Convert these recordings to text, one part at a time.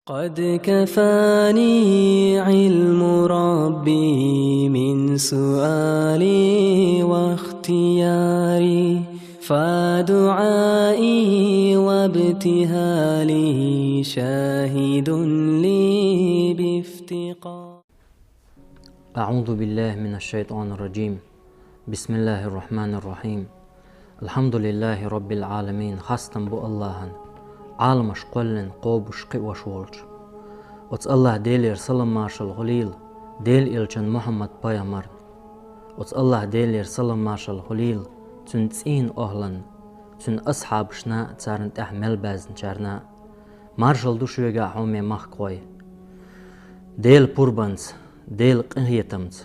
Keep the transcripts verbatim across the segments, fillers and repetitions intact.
قد كفاني علم ربي من سؤالي واختياري، فدعائي وابتهالي شاهد لي بافتقار. أعوذ بالله من الشيطان الرجيم. بسم الله الرحمن الرحيم. الحمد لله رب العالمين. Хастам бу Аллахьан, Ӏаламаш кхоьллина, кхобуш, кхиош волчу. Оцу Аллахь Делера салам-маршалла хуьлийла Делан элчан Мухьаммад пайхамарна. Оцу Аллахь Делера салам-маршалла хуьлийла цуьнан цӀийнан охӀланна, цуьнан асхьабашна, царна тӀехь мел баьзначарна. Маршалла ду шуьга, хьоме махкахой. Делан пурбанца, Делан къинхетамца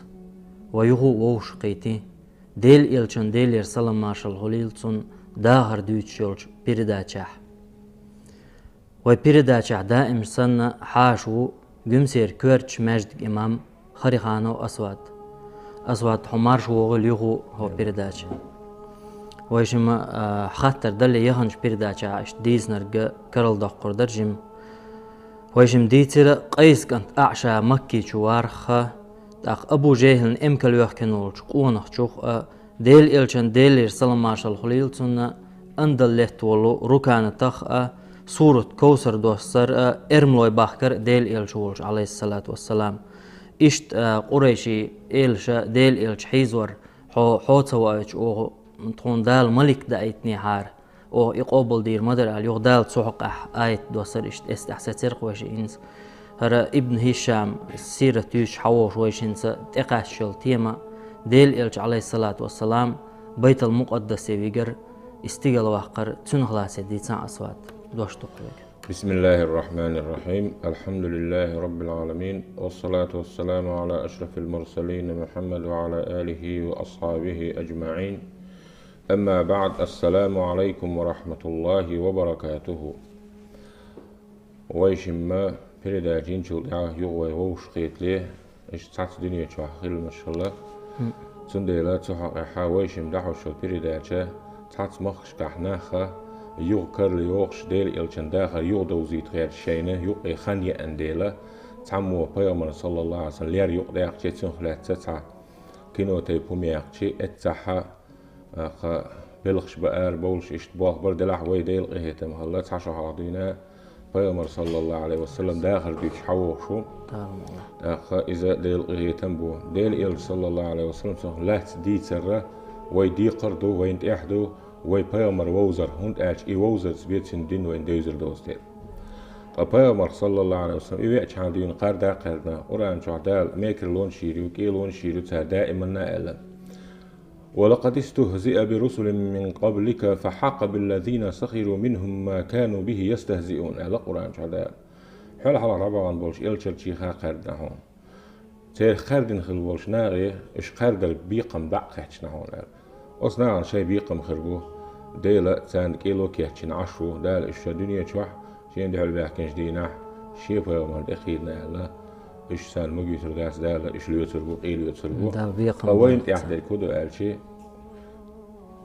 вай юха а вовшахкхийти Делан элчан, Делера салам-маршалла хуьлийла цунна, дахар дуьйцуш йолчу передачехь. Вай передачехь даим санна хьаша ву Гуьмсера коьртачу маьждиган имам Хариханов Асвад. Асвад, хьо марша вогӀийла юха а хӀокху передаче. Вайшимма, а, хаттар дале, яханчу передачехь иштта дийцинарг карладоккхур дара жима. Вайшимма дийцира, Къайс кӀант АӀша Макки чу вархьа, тӀаккха Абу ЖехӀилна эмкал йоьхкина волчу къонахчух а, Делан элчан, Делера салам-маршалла хуьлийла цунна, андал летта волу Руканатах а, сурат Кавсар доссар а, эрмалой бахкар а Делан элча волчу, Ӏалайхиссалату вассалам. Иштта, а, къурайшийн элаша Делан элча хьийзавар, хьо, хьо ца ваийтича оха, тхуна Дала малик даийтинехьара, оха и къобалдийр ма дара аьлла, юха Дала цу хьокъехь аят доссар, иштта эс тӀехь сецира вайша хӀинца. ХӀара Ибн Хишам сират юьйцуш хьан волуш вайша хӀинца тӀекхаьчча йолу тема, Делан элча, Ӏалайхиссалату вассалам, Байтал-Мукъаддасе вигар, и стигала ваккхар, цуьнах лаций дийцан Асвад. Дош ду-кх хьоьга. بسم الله الرحمن الرحيم. الحمد لله رب العالمين. والصلاة والسلام على أشرف المرسلين محمد وعلى آله وأصحابه أجمعين. أما بعد. السلام عليكم ورحمة الله وبركاته. Вайшимма передача йинчул тӀаьхьа юха вай вовшахкхетале, иштта цхьацца дуьне чохь хиламаш хилла. Цундела цу хьокъехь вайшимма дӀахьош йолу передача цхьацца махкашкахь наха юха карла йохуш, Делан элчан дахар юха довзийта гӀерташ шайна юккъе хан еана дела, цхьаммо пайхамар, саллаллаху Ӏалайхи ва саллам, лер юкъадаьккхича, цунах лаьцна цхьа кино тайпа хӀума яьккхича, эццахь а, кха, белхаш баара, бовлуш иштта болх бара, делахь вай, Делан къинхетам хилла, цхьа шо хьалха дуьйна пайхамар, саллаллаху Ӏалайхи ва саллам, дахар дуьйцуш хьан вохуш ву. ТӀаккха иза Делан къинхетам бу. Делан элча, саллаллаху Ӏалайхи ва саллам, цунах лаьцна дийцарра вай декхар а ду, вайна тӀехь а ду вай пайхамар вовзар, хӀунда аьлча и вовзарца бен цуьнан дин вайна девзар доцу дела. Ткъа пайхамар, саллаллаху Ӏалайхи ва саллам, и веачхьана дуьйна кхарда а кхаьрдина, Къуръан чохь Дала мекарлонаш йийр ю, кӀелонаш йийр ю цара даиманна а аьлла: ولقد استهزئ برسل من قبلك فحاق بالذين سخروا منهم ما كانوا به يستهزئون, аьлла Къуръан чохь Дала. Хьол хьалха дӀабахана болчу элчанаш чохь а кхаьрдина хьуна. Церах кхаьрдина хилла болчу нахе уьш кхаьрдар бекхам дӀа а кхаьчна хьуна аьлла. Оцу нахана шайн бекхам хир бу, Дела царна кӀело а кечйина Ӏаш ву, Дала уьш ша дуьне чохь, шена дуьхьал баьхкинчу дийнахь, шен пайхамарна тӀекхийдина аьлла, уьш царна магуьйтур дац, Дала уьш лоьцур бу, къайлоьцур бу. Дала бекхам Ткъа вайна баккхалц тӀехь дерг хӀун ду аьлча,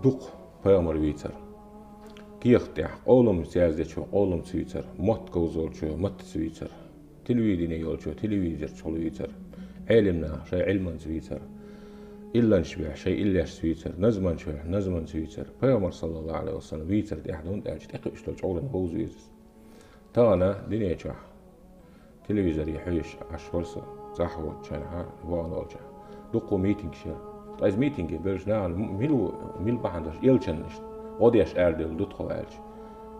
дукха пайхамар вийцар. Кехат тӀехь къовламца яздечо къовламца вийцар, мотт говзалчо маттаца вийцар, телевидение йолчо телевизорца хьулвийцар, Ӏелам наха шайн Ӏилманца вийцар, илланчаш бехь шайн иллешца вийцар, назманчаш бехь назманца вийцар. Пайхамар, саллаллаху Ӏалайхи ва саллам, вийцар тӀехь ду, хӀунда аьлча тӀекхуьуш долу чӀогӀа вовза веза иза. Тахана дуьне чохь телевизоре хьуьйсуш Ӏаш вара со, цӀахь воцучу хенахь, вахана волчохь. Дуккха митингаш яра. Ткъа иза митинге бевллачу нахана мила ву, мила бахьана долуш, элчанна иштта гӀо деш арадевлла ду тхо аьлча,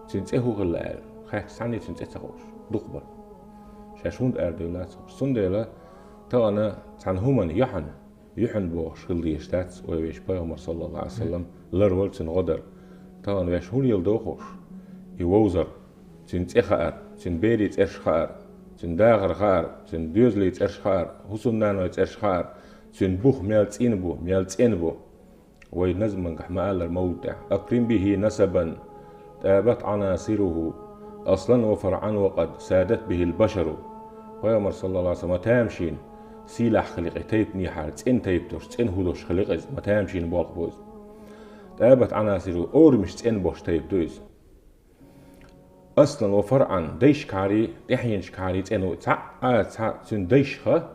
цуьнан цӀе хӀун хилла аьлла хаьттича, цхьанне цуьнан цӀе ца хууш, дукха бара. Шаьш хӀунда арадевлла ца хууш. Цундела тахана цхьана хӀуманна, яхьана, юьхьанна бохуш хила дезаш дац вай вешан пайхамар, саллаллаху Ӏалайхи ва саллам, ларвала цуьнан гӀо дар. Тахана ваьш хӀун леладо хууш? И вовзар, цуьнан цӀе хаар, цуьнан берийн цӀераш хаар, цуьнан дахар хаар, цуьнан доьзалийн цӀераш хаар, хӀусамнанойн цӀераш хаар, цуьнан бух мел цӀена бу, мел цӀена бу. Вай назмангахь ма-аллара мовлид тӀехь: أكرم به نسبا طابت عناصره أصلا وفرعا وقد سادت به البشر. Пайхамар, саллаллаху Ӏалайхи ва саллам, ма тамашийна сийлахь хила кхин тайпанехьара, цӀена тайпа долуш, цӀена хӀу долуш хила кхин иза, ма тамашийна болх бу иза. طابت عناصره, орамаш цӀена болуш тайпа ду иза. Аслан ва фарӀан, дайшкахьарий, тӀаьхьенашкахьарий цӀена ву. Цхьаъ а цхьаъ цуьнан дайшха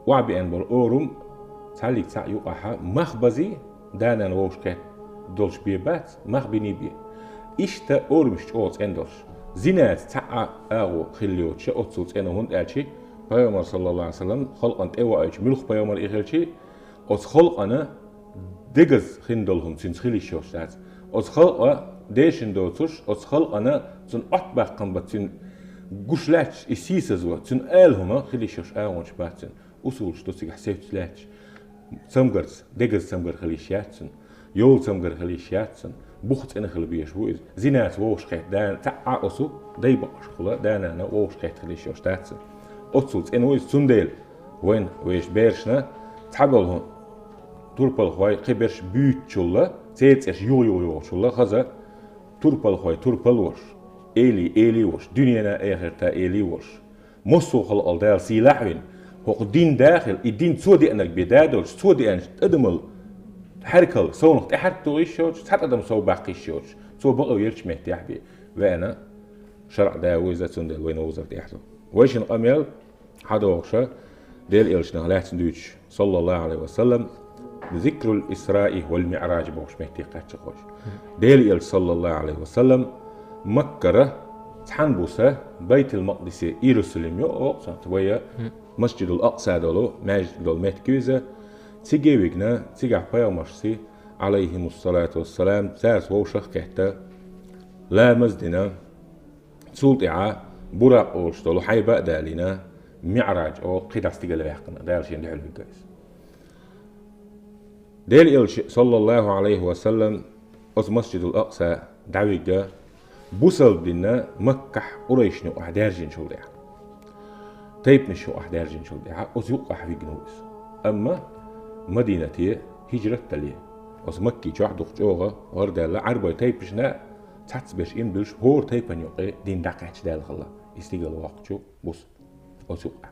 охьабеана болу орам, цхьаллиг цхьаъ юкъахьа мах базий, да-нана вовшахкхетта долуш бен бац, мах биний бен. Иштта орамаш чӀогӀа цӀена долуш. Зинаца цхьаъ а агӀо хилла йоцуша оццул цӀена ву, хӀунда аьлча пайхамар, саллаллаху Ӏалайхи ва саллам, халкъана тӀе а ваийтича, муьлхха пайхамар и хилчий, оцу халкъана дегаза хин долу хӀума цуьнца хила йиш йолуш дац. Оцу халкъа дешна доцуш, оцу халкъана цунна Ӏоттабаккхам бац, цуьнан гуш лаьтташ и сийсазво, цуьнан ала хӀума хила йиш йолуш агӀонаш бац цуьнан. Усулаш ду цигахь севцаш лаьтташ. Цамгарца, дегаза цамгар хила йиш яц цуьнан. Йовла цамгар хила йиш яц цуьнан. Бух цӀена хила безаш ву иза. Зинаца вовшахкхетта да-, цхьаъ а оцу дай бакъашкахула да-нана вовшахкхетта хила йиш йолуш дац цуьнан. Оццул цӀена ву иза, цундела вайна вешан берашна цхьаболу турпалхой кхиберш буьйцучулла, церан цӀераш юха-юха йохучулла хаза турпалхой турпал а волуш, элий элий а волуш, дуьненан а эхартан а элий а волуш, массо а халкъал Дала сийлахь а вина, хӀокху дин да а хилла, и дин цо деанарг бен да а долуш, цо деанчу адамал хьаьркал совнах тӀехьаьрк тухуш йоцуш, цхьа тӀадам сов баккхийш йоцуш, цо бакъо веллачу меттехь бен веана шарӀа да ву иза, цундела вайна вовзар тӀехь ду. Вайшинна къамел хьадогӀуша, Делан элчанах лаьцна дуьйцуш, саллаллаху Ӏалайхи ва саллам, зикрул Исраи вал МиӀраж бохуш метте кхаччалц. Делан элча, саллаллаху Ӏалайхи ва саллам, Маккара цхьана буса Байтул-Макъдисе, Иерусалим ю оха, вай Масжидул Акъса долу маьждиг долу меттиг ю иза, циге вигна, цигахь пайхамаршций, Ӏалайхимуссалату вассалам, цаьрца вовшах а кхетта, ламаз а дина, цул тӀаьхьа Буракъ олуш долу хьайба а далийна, МиӀраж олу кхидӀа стигала ваьккхина, Дала шена дуьхьал вигна иза. Делан элча, саллаллаху Ӏалайхи ва саллам, оцу Масжидул Акъса дӀавигна, бусалба дин Маккахь Къурайшна юкъахь даьржинчул тӀаьхьа, тайпанаш юкъахь даьржинчул тӀаьхьа, оцу юкъахь вигна ву иза. Амма Мадинате хӀижрат а дале, оцу Макки чохь дукха чӀогӀа гӀар даьлла, Ӏарбой тайпанашна цхьацца берш иман буьллуш, хӀора тайпана юкъе дин дӀакхаьчча даьлла хилла, и стигала воккхучу буса оцу юкъахь.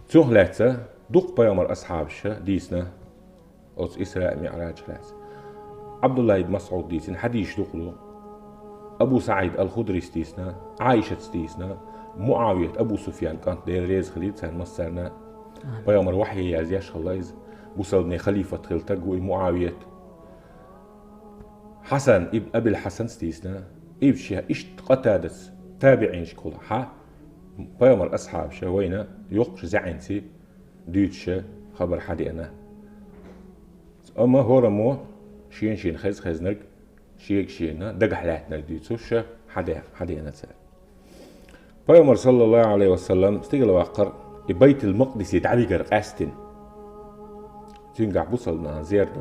Цунах лаьцна дукха пайхамар асхьабаша дийцина оцу Исраъ-МиӀражах лаьцна. Ӏабдулла ибн МасӀуда дийцина, хьадисаш дукха ду. Абу СаӀид ал-Худрис дийцина, Ӏайшатс дийцина, МуӀавият, Абу Суфьян кӀант, Дела реза хилийла царна массарна, пайхамар вахьйе яздеш хилла иза, бусалбанийн халифат хилла стаг ву и МуӀавият. Хьасан ибн Абил Хьасанс дийцина, ибн Шихаб, иштта Къатадас, табиӀинашкахула хьа, пайхамар асхьабаша вайна йоккхуш заьӀинций дуьйцуша хабар хьадеана. Амма хӀораммо шен-шен хеза-хезнарг, шега-шена дагахь лаьттинарг дуьйцуша хьаде-, хьадеана цара. Пайхамар, саллаллаху Ӏалайхи ва саллам, стигала ваккхар и Байтул-Макъдисе дӀавигар къаьстина. Цуьнгахь бусалба нахана зер ду.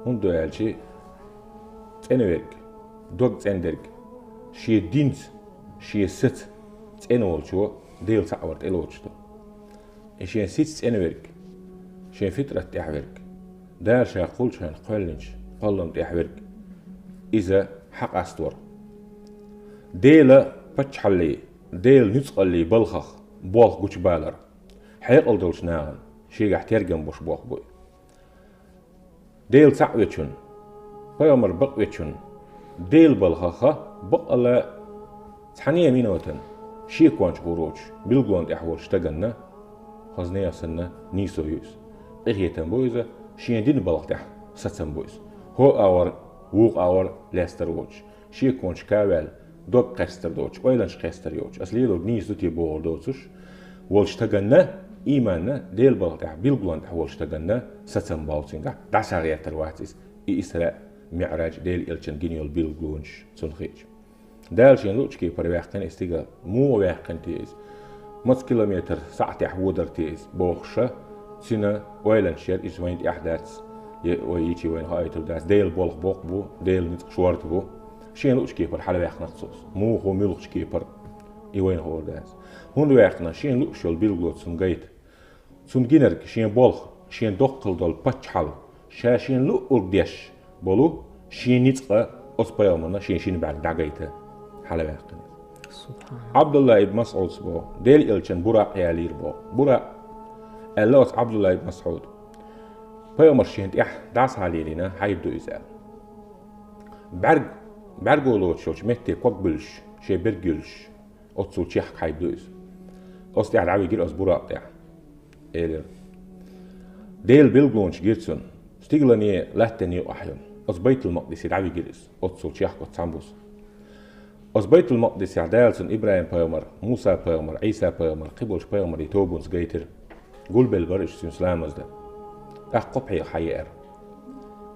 ХӀунда ду аьлча, цӀена верг, дог цӀена дерг, шен динца, шен саца цӀена волчо Дела цхьаъ вар тӀелоцуш ду. И шен сица цӀена верг, шен фитрат тӀехь верг, Дала ша кхуллучу хенахь кхоьллинчу кхоллам тӀехь верг, иза хьакъаста вар. Делан паччахьаллий, Делан нуьцкъаллий балхах болх гучубалар, хьекъал долчу нахана шегахь тергам беш болх бу и. Дела цхьаъ вечун, пайхамар бакъвечун, Делан балхаха бакъалла цхьана а минотана шекончу гӀур воцуш, билгалонна тӀехь волчу стаганна, хаза нехан санна, нийсо ю иза. Къинхетам бу иза, шен динан балха тӀехь сацам бу иза. ХӀокху агӀор, вукху агӀор лестар воцуш, шекончу каваьлла, дог кхестар доцуш, ойланаш кхестар йоцуш, ас лелорг нийса ду те бохур доцуш волчу стаганна, ийманна, Делан балха тӀехь, билгалонна тӀехь волчу стаганна сацам болу цуьнгахь, дӀасагӀертар вац иза, и Исраъ, МиӀраж, Делан элчан гина йолу билгалонаш цунна хиъча. Дала шен луъучу кепара ваьккхина и стигал, муха ваьккхина те иза? Маца километр сахьтехь водар те иза? Бохуша, цуьнан ойланаш яра, иза вайна тӀехь дац, я вай йичи вайна хаийтур дац, Делан болх боккха бу, Делан ницкъ шорта бу. Шен луъучу кепара хьалаваьккхина-кх цо иза. Муха, муьлхачу кепара, и вайна хуур дац. ХӀунда ваьккхина? Шен луъуш йолу билгало цунна гайта. Цунна гинарг шен болх, шен доккхал долу паччахьалла, ша шен луъург деш болу шен ницкъ оцу пайхамарна шен шина бӀаьрг дӀагайта хьалаваьккхина. Субханалла. Ӏабдулла ибн МасӀудс боху, Делан элчан Буракъ ялийра боху. Буракъ, аьлла оцу Ӏабдулла ибн МасӀуда, пайхамар шен тӀехь дӀасалелийна хьайба ду иза аьлла. БӀаьрг бӀарго лоцуш йолчу метте ког буьллуш, шен берг юьллуш, оццул чехка хьайба ду иза. Оцу тӀехь дӀавигира оцу Буракъ тӀехь. Элира: «Делан билгалонаш гира цунна, стигалане, латтане юкъахь йолу. Оцу Байтул-Макъдисе дӀавигира иза, оццул чехка оцу цхьана бусса». Оцу Байтул-Макъдисехь Дала цунна ИбрахӀим-пайхамар, Муса-пайхамар, Ӏийса-пайхамар, кхин болчу пайхамарийн тобанца гайтира. Гулбелла бара уьш цуьнца ламаз дан. ТӀаккха кхо пхьегӀа хьаеара.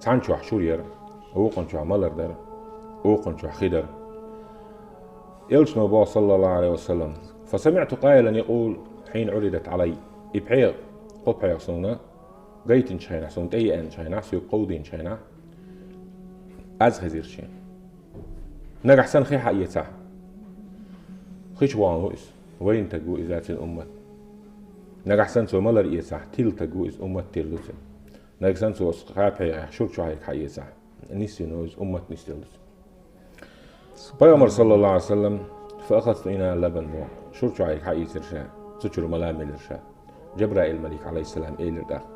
Цхьана чохь шура яра, вукхунна чохь малар дара, вукхунна чохь хи дара. Элчано боху, саллаллаху Ӏалайхи ва саллам: «Фасамиъту къаилан якъул хьина Ӏуридат Ӏалай». И пхьегӀа, кхо пхьегӀа суна гайтинчу хенахь, суна тӀееанчу хенахь, соьга кховдийначу хенахь, аз хезира шена. Нагахь санна хи хьаэцахь, хи чу вахана ву иза, вайна таг ву иза, цуьнан уммат. Нагахь санна цо малар эцахь, тилла таг ву иза, уммат тилла ду цуьнан. Нагахь санна цо оцу кхаа пхьегӀех шура чохь ерг хьаэцахь, нисвина ву иза, уммат нисделла ду цуьнан. Пайхамар, саллаллаху Ӏалайхи ва саллам: «Фа ахазту инаа лабан», – боху. Шура чохь ерг хьаийцира ша, цу чуьра мала мелира ша. Джабраил-малик, Ӏалайхиссалам, элира тӀаккха: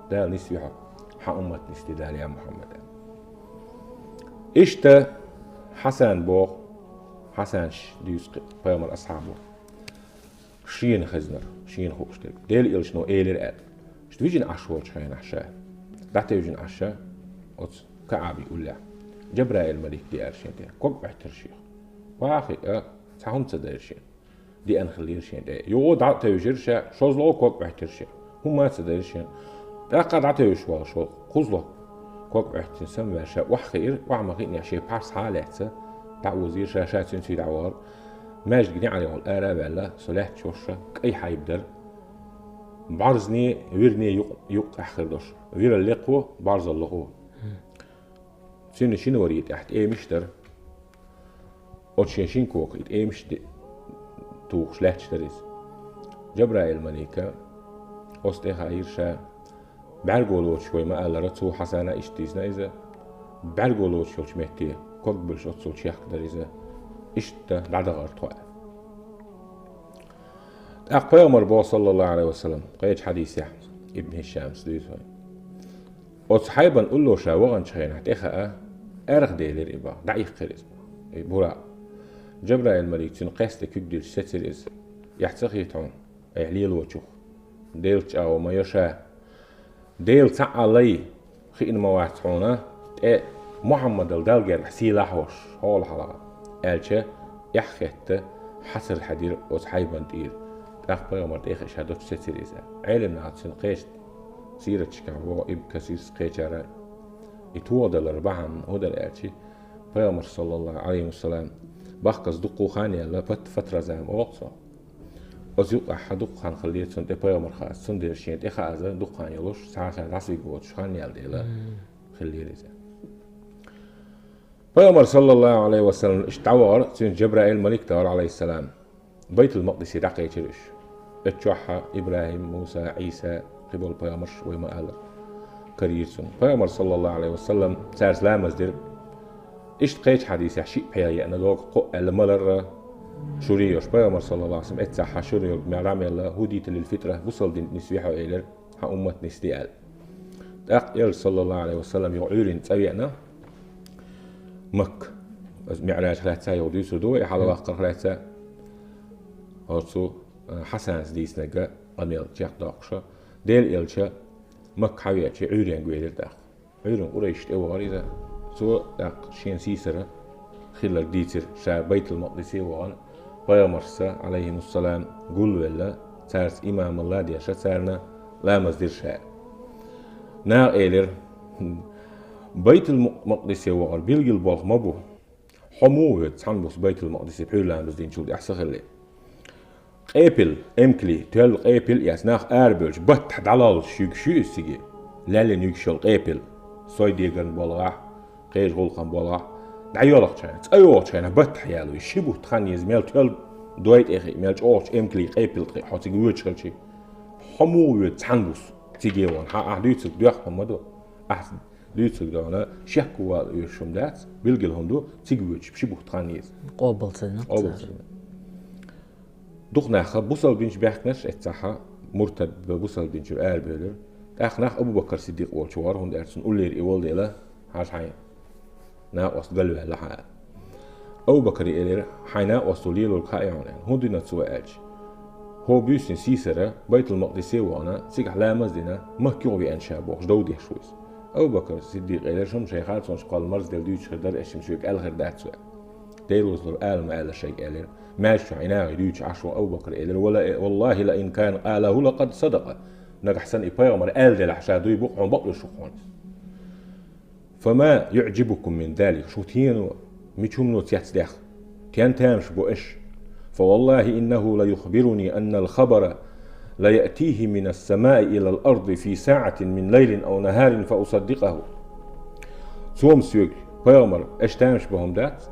«Дала нисве хьо, хьан уммат нисде Дала, я Мухьаммад». Иштта Хьасан боху, Хьасанаш дуьйцу кхин пайхамар асхьаб ву. Шена хезнарг, шена хууш дерг. Делан элчано элира аьлла. Иштта вижина Ӏаш волчу хенахь ша, дӀатевжина Ӏаш ша оцу КаӀбин уллехь, Джабраил-малик деара шена тӀе, ког Ӏоьттира шех. Вахи а, цхьа хӀума ца дайра шена. Деана хиллера шена тӀе. Юха дӀа а тевжира ша, шозлагӀа ког Ӏоьттира шена. ХӀумма а ца дайра шена. ТӀаккха дӀатевжаш волуш волу кхузлагӀа ког Ӏоьттина самаваьлла ша охьахиира, охьа ма хиънехь шен пхьарс схьа а лаьцна, дӀаозийра ша, ша цуьнца дӀавахара. Маьждиган неӀарехула ара а ваьлла, со лаьтташ волуш ша, кӀай хьайба дара. БӀарзане, виране юкъ-, юкъ тӀехь хир долуш. Виралла лекхо, бӀарзалла лохо. Цуьнан шина варе тӀехь тӀемаш дара. Оцу шен шина кока и тӀемаш де-, тухуш лаьтташ дара иза. Джабраил-малика оцу тӀе хаийра ша, бӀаьрго лоцуш вай ма-аллара, цо Хьасана иштта дийцина иза, бӀаьрго лоцуш йолчу метте ког буьллуш оццул чехка дара иза, иштта дӀадахара тхо. ТӀаккха пайхамар боху, саллаллаху Ӏалайхи ва саллам, кхечу хьадисехь, Ибн Хишамс дуьйцу вайн. Оцу хьайбан улло ша ваханчу хенахь тӀехаа, аьрха делира и боху, дӀаихкхира иза боху, и Буракъ. Джабраил-малик цуьнан кхеста куьг дилча сецира иза: «Эхь ца хета хьуна, айхьа лелочух, Делаца чӀагӀо ма йо ша. Дела цхьаъ а лай, хиъна ма вац хьуна, тӀе Мухьаммадал Далла гергахь сийлахь а волуш, хьола хьалха», – аьлча, эхь хетта, хьацар хьаьдира оцу хьайбан тӀера. ТӀаккха пайхамар тӀе а хиъна ша доцу сецира иза. Ӏелам наха цуьнан кхечу сираташкахь боху, Ибн Касирс, кхечара, и тохадалар бахьана хӀун дара аьлча, пайхамар, саллаллаху Ӏалайхи ва саллам, бахказа дуккха хан яьлла, пат-, фатра зама олу цо. Оцу юкъахь дуккха хан хиллера цунна тӀе пайхамар хаза, цундела шена тӀе хааза дуккха хан йолуш, цхьа а ша дӀасавига воцуш хан яьлла дела, хиллера иза. Пайхамар, саллаллаху Ӏалайхи ва саллам, иштта дӀавахара, цуьнца Джабраил-малик а вара, Ӏалайхиссалам, Байтул-Макъдисе дӀакхечира уьш. Оцу чохь ИбрахӀим, Муса, Ӏийса, кхин болу пайхамарш, вай ма-аллара, карийра цунна. Пайхамар, саллаллаху Ӏалайхи ва саллам, цаьрца ламаз дира. Иштта кхечу хьадисехь шиъ пхьегӀа еана, логах кхоъ аьлла, маларра шуре йолуш. Пайхамар, саллаллаху Ӏалайхи ва саллам, эццахь хьан шуре йолу мел дӀа а мелла, хӀудита лил фитра, бусалба дин нисве хьо элира, хьан уммат нисде аьлла. ТӀаккха элча, саллаллаху Ӏалайхи ва саллам, юха Ӏуьйрина цӀа веана Макка. Оцу МиӀражах лаьцна юха дуьйцур ду вай, хьалаваккхарх лаьцна. Оцу, а, Хьасанас дийцинарг къамел чекхдоккхуша. Делан элча Макка хьавеача, Ӏуьйренга велира тӀаккха. Ӏуьйренга Къурайш тӀе вахара иза. Цо тӀаккха шена сийсара хилларг дийцира, ша Байтул-Макъдисе а вахана, пайхамаршца, Ӏалайхимуссалам, гулвелла, цаьрца имамалла а деша, царна ламаз дира ша. Наха элира: «Байтул-Макъдисе вахар билггал болх ма бу. Хьо муха воьду цхьана буса Байтул-Макъдисе пхьуьйра ламаз динчул тӀаьхьа са хилла?» Къепил, эмкали, тоьлла къепил а эцна, нах арабевлча, баттахь дӀалоллуш юьгуш ю иза цига. Лаьллина юьгуш йолу къепил. Сой дегарна болгӀахь, кхечу гӀуллакхана болгӀахь. ДӀайолхучу хенахь, цӀа йогӀучу хенахь баттахь яло иза. Ши бутт хан еза, мел тоьлла дой тӀе хиъ, мел чӀогӀачу эмкалийн къепил тӀе хьо цига воьдуш хилча. Хьо муха воьду цхьана буса цига вахана? Хьан ахь дуьйцург доьхна хӀума ма ду. Ахь дуьйцург доьхна, шек вала оьшуш хӀума дац, билггал хӀума ду, цига воьдуш ши бутт хан еза. Къобал ца дина. Къобал ца дина. Дукха нах бусалба динчу баьхкинарш эццахьа, муртад бан бусалба динчуьра арабевлира. ТӀаккха нах Абу-Бакр Сиддикъ волчу вахара, хӀунда аьлча цунна уллера и волу дела, хьажа хьайн накъост галваьлла хьан аьлла. Абу Бакара элира: «Хьайн накъостал лелорг хаьий хьуна?» — аьлла. «ХӀун дина цо?» — аьлча: «ХӀара буьйсанна сийсара Байтул-Макъдисе а вахана, цигахь ламаз а дина, Макка юхавеана ша бохуш, дов деш ву иза». Абу Бакар Сиддикъа элира: «Шу-м шайн харцонаш кхолла марзделла дуьйцуш хир дара, аш-м шуьга аьлла хир дац вай». Деллазлур алам аьлла шайга элира. Маьждиг чу хьайнагӀий дуьйцуш Ӏаш ву Абу Бакар элира: «Вала-, валлахӀи ла ин кана къалахӀу лакъад садакъа». Нагахь санна и пайхамар аьлла делахь, ша дуй бу-кх хьуна, бакълуш ву-кх хьуна иза. «Фама юӀжибукум мин залик», шу тхена мича хӀумано цецдехна? Тен тамаш бу аш? «Фа валлахи иннаху ла юхбируни аннал хабара ла яътихи минас самаи илал арди фи саъатин мин лайлин ау нахарин фа усаддикъаху». Цо-м соьга, пайхамар, аш тамаш бу хӀума дац,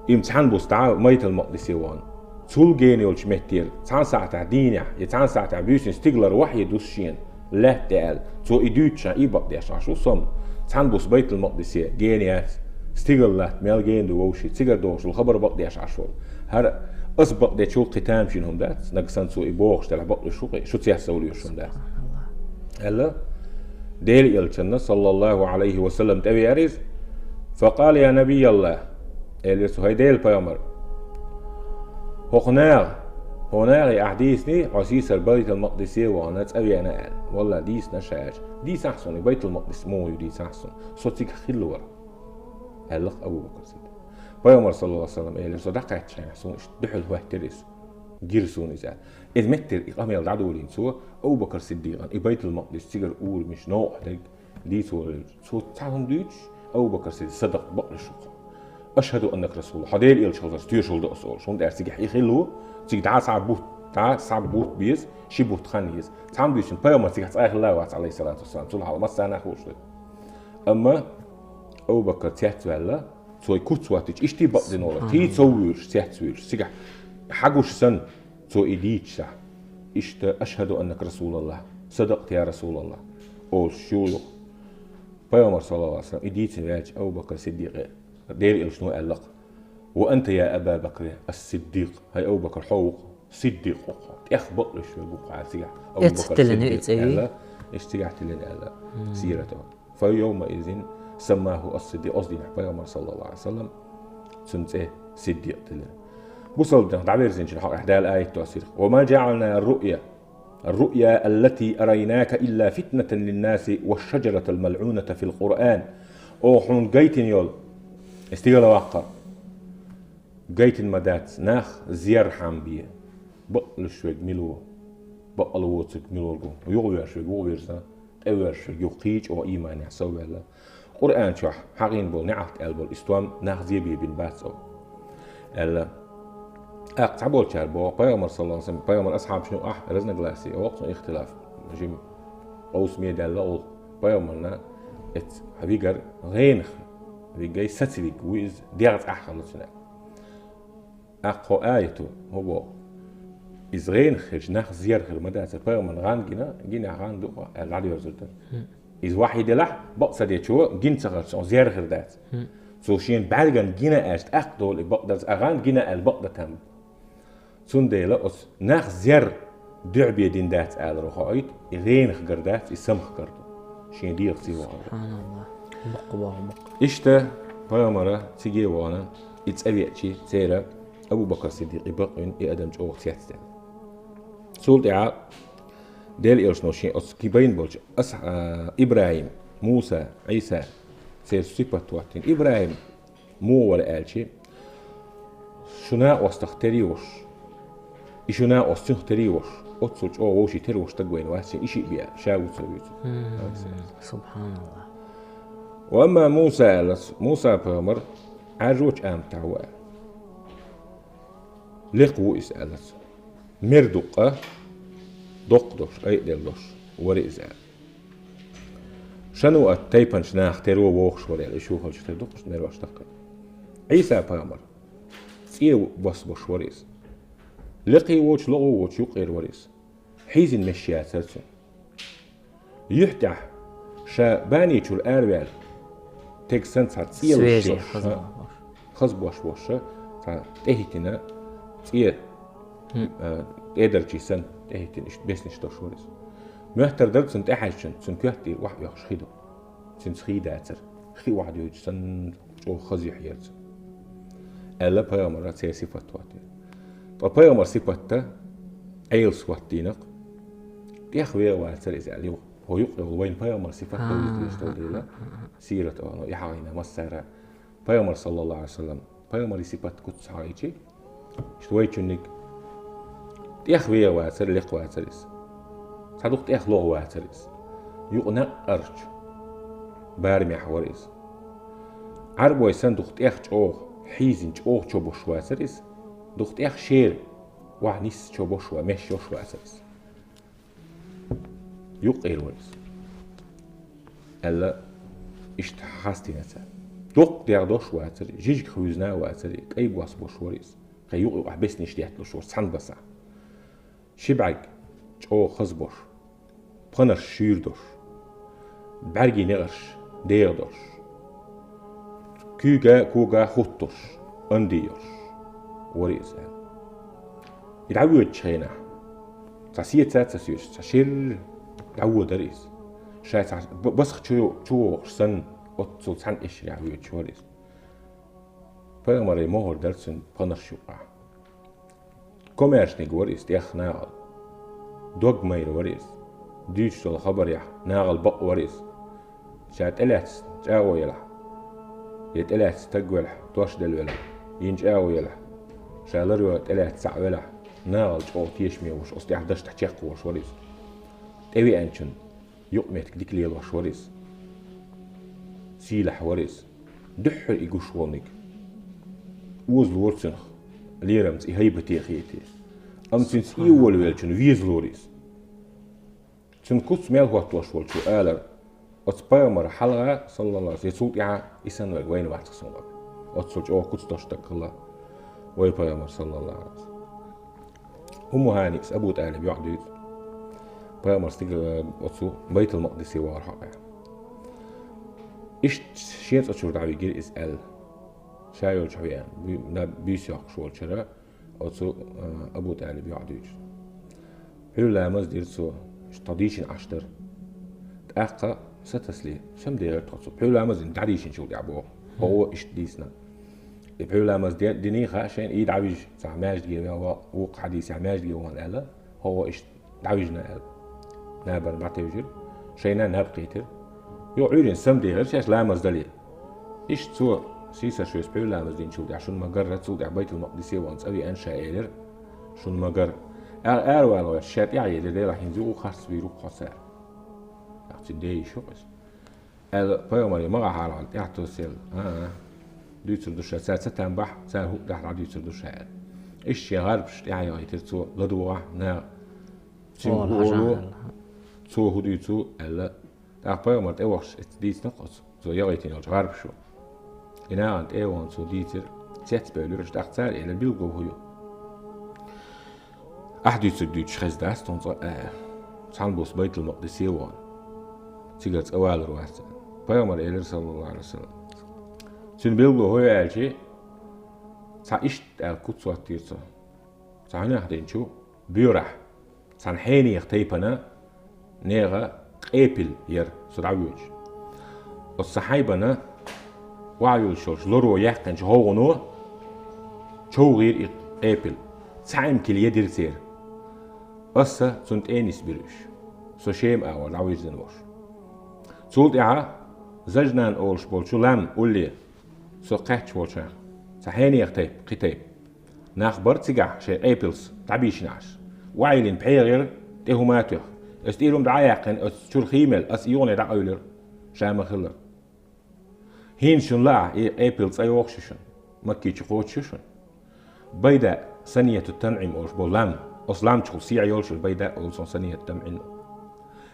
им цхьана буса дӀа Байтал-Макъдисе вахана. Цул гена йолчу меттера цхьана сахьтехь дийнехь, я цхьана сахьтехь буьйсанна стигалара вахьйи дуссу шена, лаьтта тӀе аьлла. Цо и дуьйцучохь и бакъдеш Ӏаш ву со-м. Цхьана буса Байтал-Макъдисе гена яц, стигала латта мел гена ду вовшийн, цигара догӀуш долу хабар бакъдеш Ӏаш волу. ХӀара ас бакъдечул кхин тамашийна хӀума дац, нагахь санна цо и бохуш делахь, бакълуш ву-кх, шу цецдовлуш хӀума дац. Аьлла, Делан элчанна, саллаллаху Ӏалайхи ва саллам, тӀевеара иза. «Факъала: я набияллахӀ», — элира цо: «ХӀай Делан пайхамар, хӀокху наха, хьо нахе ахь дийцина, хьо сийсара Байтал-Макъдисе а вахана, цӀа веана аьлла». «Валла, дийцина ша», — аьлча. «Дийцахь суна, и Байтал-Макъдис муха ю, дийцахь суна. Со цигахь хилла вара», — аьлла-кх Абу Бакар Сиддикъа. Пайхамар, саллаллаху Ӏалайхи ва саллам, элира: «Со дӀакхаьччахьана, суна иштта дуьхьал хӀоьттира иза, гира суна иза», — аьлла. Иза меттера и къамел дӀадолийна цо, Абу Бакар Сиддикъана и Байтал-Макъдис, цигара урамаш, новкъа дерг дийцалуш, цо цхьа хӀума дуьйцуш, Абу Бакар Сиддикъа: «Садакъта, бакълуш ву-кх хьо. Ашхаду аннака расулуллахӀ, хьо Делан элча хиларца тоьшалла до ас», — олуш. ХӀунда аьлча цигахь и хилла ву, цига дӀа схьа бутт, дӀа схьа бутт беза, ши бутт хан еза. Цхьамма дуьйцина, пайхамар цигахь цкъа а хилла вац, Ӏалайхиссалату вассалам, цул хьалха массарна а хууш ду. Амма Абу Бакар цецваьлла, цо и куц хӀоттича, иштта бакъдина волу, хӀий ца вуьйлуш, цецвуьйлуш, цигахь хьагуш санна, цо и дийцича схьа, иштта: «Ашхаду аннака расулуллахӀ, садакъта, я расулаллахӀ», — олуш ю юха. Пайхамар, саллаллаху Ӏалайхи ва саллам, и дийцина ваьлча, Абу Бакар Сиддикъе, Делан элчано аьлла-кх: «Ва анта, я Аба Бакр ас-Сиддикъ, хӀай Абу Бакр, хьо ву-кх Сиддикъ ву-кх хьо, тӀех бакълуш верг ву-кх хьо», — аьлла цигахь. Абу Бакр Сиддикъ тиллина и цӀе аьлла, иштта цигахь тиллина аьлла, сирато. «Фа йовма изин саммаху ас-Сиддикъ», оцу дийнахь пайхамар, саллаллаху Ӏалайхи ва саллам, цуьнан цӀе Сиддикъ тиллира. Бусалба динах дӀаверзинчун хьокъехь Дала аят доссийра: «Ва ма жаӀална ар-руъя, ар-руъя аллати арайнака илла фитнатан линнаси ва шаджаратал малъуната фил Къуръан». Оха хьуна гайтина йолу, стигала ваккха, гайтина ма дац нах зер хьан бе, бакълуш верг мила ву, бакъала воцург мила ву, юхавоьрзуш верг юхавирзина, тӀевоьрзуш верг юха кхин а чӀогӀа ийманехь совваьлла. Къуръан чохь хьахийна болу неӀалт аьлла болу и стом нах зен бийр бина бац оха, аьлла. ТӀаккха цхьаболчара боху, пайхамар, саллаллаху Ӏалайхи ва саллам, пайхамар асхьабашна юкъахь разногласие, оха цунна ихтилаф, жима къовсаме даьлла оха, пайхамарна эцу вигар гӀенах вигай, саца виг ву иза, дегӀ цӀахь хилла цуьнан. ТӀаккха хӀо аято, хӀун боху? Иза гӀенах хилча, нах зер хир ма дацара, пайхамарна гӀан гина, гинехь гӀан ду-кх аьлла дӀадоьрзур дара. Иза вахьйи делахь, бакъ ца дечо гина ца хилча, цунах зер хир дац. Цо шена бӀаьргана гина аьлча, тӀаккха долу и бакъдарца, а гӀан гина аьлла бакъдан там бу. Цундела оцу нах зер дуьхьа бен дина дац аларо хоуьйту, и гӀенах гар дац, и самах гар ду. Шен дегӀаца вахана. СубхьаналлахӀ. Баккха боху, баккха. Иштта пайхамара циге а вахана, и цӀа веачи, церан Абу Бакр Сиддикъ и бакъвина, и адам чӀогӀа цецдаьлла. Цул тӀаьхьа Делан элчано шен оцу кхин байна болчу ас-, а, ИбрахӀим, Муса, Ӏийса, церан сипат хӀоттийна. ИбрахӀим муха вара аьлчи, шу накъостах тера йолуш, и шу накъост цуьнах тера йолуш, оццул чӀогӀа вовшийн тера волуш стаг вайна вац, и шиъ бен ша ву ца вуьйцу. СубхьаналлахӀ. Ва амма Муса аьлла, Муса пайхамар Ӏаьржочу аматехь ву аьлла. Лекха ву иза аьлла цо. Мер дуккха, доккха долуш, айа делла долуш вара иза аьлла. Шануат тайпанчу нах тера ву вохуш вара аьлла, и шухалчу тера дуккхачу мерошна тахкана. Ӏийса пайхамар цӀе бос болуш вара иза. Лекхий воцуш, лохо воцуш юккъера вара иза. Хьийзина меш яцара цуьнан. Юьхь тӀехь ша бани чуьра араваьлла, тега санна цхьа цӀе луш йолуш, хаза бош волуш, цхьа тӀехӀиттина цӀе, а, кӀедарчий санна тӀехӀиттина иштта беснаш долуш вара иза. Моьттар дара цунна тӀехьаьжча, цуьнан коьрта тӀера охьаоьхуш хи ду. Цуьнца хи дацара. Хи охьадоьдуш санна чӀогӀа хаза юьхь яра цуьнан. Аьлла пайхамара церан сифат хӀоттийна. Ткъа пайхамара сифатта Ӏелас хӀоттийнакх, тӀех вегӀа вацар из аьлла юха. ХӀо юкъе йолу вайна пайхамара сифат довзийтина долу дела, сират а, ну, и хьагӀийна массара пайхамар, саллаллаху Ӏалайхи ва саллам, пайхамаран сифат куц хьагӀийчи, иштта вайчунниг тӀех вегӀа вацар, лекха вацар иза. Цхьа дукха тӀех логӀа вацар иза. Юкъа некъарчу барамехь вара иза. Ӏарбой санна дукха тӀех чӀогӀа хьийзина, чӀогӀа чо бош вацар иза. Дукха тӀех шера охьа нисса чо бош ва-, меш йош вацар иза. Юккъера вара иза. Аьлла, иштта хьастийна цара. Доккха дегӀ дош вацар, жижиг хуьйзина а вацар, кӀай бос бош вара иза. Кхин юкъа-юкъахь бесниш детталуш вара, цхьана басахь. Ши бӀаьрг чӀогӀа хаза бош, пханарш шуьйра дош, бӀаьргийн некъарш дегӀа дош, куьйга, кога хӀуттуш, анди йолуш вара иза аьлла. И дӀавоьдучу хенахь, цхьа сеца а ца соьцуш, цхьа шерра дӀаводара иза. Ша цхьа б-, басах чу, чу вогӀуш санна, оццул цхьана эшарехь воьдуш вара иза. Пайхамаран могӀар дара цуьнан пханарш юкъахь. Комаьршаниг вара иза тӀех нахала. Дог майра вара иза. Дуьйцуш долу хабарехь нахала бакъ вара иза. Ша тӀелаьцна чӀагӀо елахь, я тӀелаьцна стаг велахь, тош делла велахь, йина чӀагӀо елахь, ша ларван тӀелаьцна цхьаъ велахь, нахала чӀогӀа тешаме волуш, оцу тӀехь дашна чекхволуш вара иза. ТӀевеанчун юкъаметтиг дика лелош вара иза. Сийлахь вара иза. Дуьххьара и гуш волниг озалора цуьнах, лерамца и хӀайбате хетий. Амма цуьнца и волавеллачунна везалора иза. Цуьнан куц мел хӀоттош волчо алара: «Оцу пайхамар хьалха, саллаллаху Ӏалайхи ва саллам, я цул тӀаьхьа и санна верг вайна вац суна». Оццул чӀогӀа куц долуш стаг хилла вай пайхамар, саллаллаху Ӏалайхи ва саллам. Умму ХӀаниас Абу ТӀалиб йоӀ дуьйцу. Пайхамар стигала оцу Байтул-Макъдисе вахара хьокъехь. Иштта шен цӀа чуьра дӀавигира иза аьлла. Ша йолчу хьоьан, буьйса йоккхуш волчуьра оцу, а, Абу ТӀалиб йоӀ дуьйцу. Пхьуьйра ламаз дира цо, иштта тхо дийшина Ӏаш дара. ТӀаккха сатасале, сам дехира тхо цо. Пхьуьйра ламаз дина дӀадийшинчул тӀаьхьа боху. ХӀокхо иштта дийцина. И пхьуьйра ламаз де-, диний хаьа шайна, и дӀавижа, цхьа маьждиге вен ван, вукху хьадисехь маьждиге ван аьлла, хӀокхо иштта дӀавижина аьлла. Набарна дӀатевжира, шайна наб кхийтира. Юха Ӏуьйранна сам дехира шаьш ламаз дале. Иштта цо, сийсара шуьйса пхьуьйра ламаз динчул тӀаьхьа шуна ма-гарра, цул тӀаьхьа Байтул-Макъдисе ван цӀа веана ша элира, шуна ма-гарра. Ара, ара валавеш, ша тӀаьхьа елира, делахь хӀинца юкъа харц вийр ву-кх хьо цара. ТӀаккха цуьнан ден йиша ю-кх иза. Аьлла, пайхамаре магӀа хьалаваьлла, тӀаьхьа тосаелла. А-а. Дуьйцур ду ша, цара ца там бахь, цара хӀуъа дахь дӀадуьйцур ду ша аьлла. Иштта шен гӀарбаш тӀаьхьа яхийтира цо, ладогӀахь наха. Цуьнга хӀу олу, цо хӀу дуьйцу аьлла. ТӀаккха пайхамар тӀевахча, эцца дийцина-кх оцу, цо яхийтина йолчу гӀарбашо. И нахана тӀе а вахана цо дийцира, цецбевлира уьш, тӀаккха цара элира, билгало хӀу ю. Ахь дуьйцург дуьйцуш хезна дац тхуна цкъа а. Цхьана буса Байтул-Макъдисе а вахана, цигара цкъа валур вац. Пайхамар элира, саллаллаху Ӏалайхи ва саллам. Цуьнан билгало хӀу ю аьлча, цхьа иштта аьлла куц хӀоттийра цо. Цхьа хӀуьнах динчу боьрахь, цхьана хьенехан тайпана нехан къепил яра со дӀавоьдуш. Оцу сан хьайбана охьайуьллуш йолчу лоро яьккхинчу гӀовгӀано човгӀийра и къепил. Цхьа эмкал едира церан. Аса цунна тӀе а нисбира уьш. Со Шема агӀор дӀавирзина волуш. Цул тӀаьхьа Зажнан олуш болчу лам улле со кхаьчча волчохь, цхьа хьенехан тайпа, кхин тайпа. Нах бара цигахь шайн къепилца дӀабийшина Ӏаш. Охьайиллина пхьегӀа яра, тӀе хӀума а тоьхна. Аса тӀера хӀума дӀа а яьккхина, аса чуьра хий мелла, аса юхане дӀакъевлира, ша ма-хиллара. ХӀинца шуна лаахь, и къепил цӀа йогӀуш ю шуна, Макки чу кхочуш ю шуна. Байда, Санияту ТанӀим олуш болу лам, оцу ламчухула сехьа йолуш ю, Байда олу цунах, Санияту ТанӀим.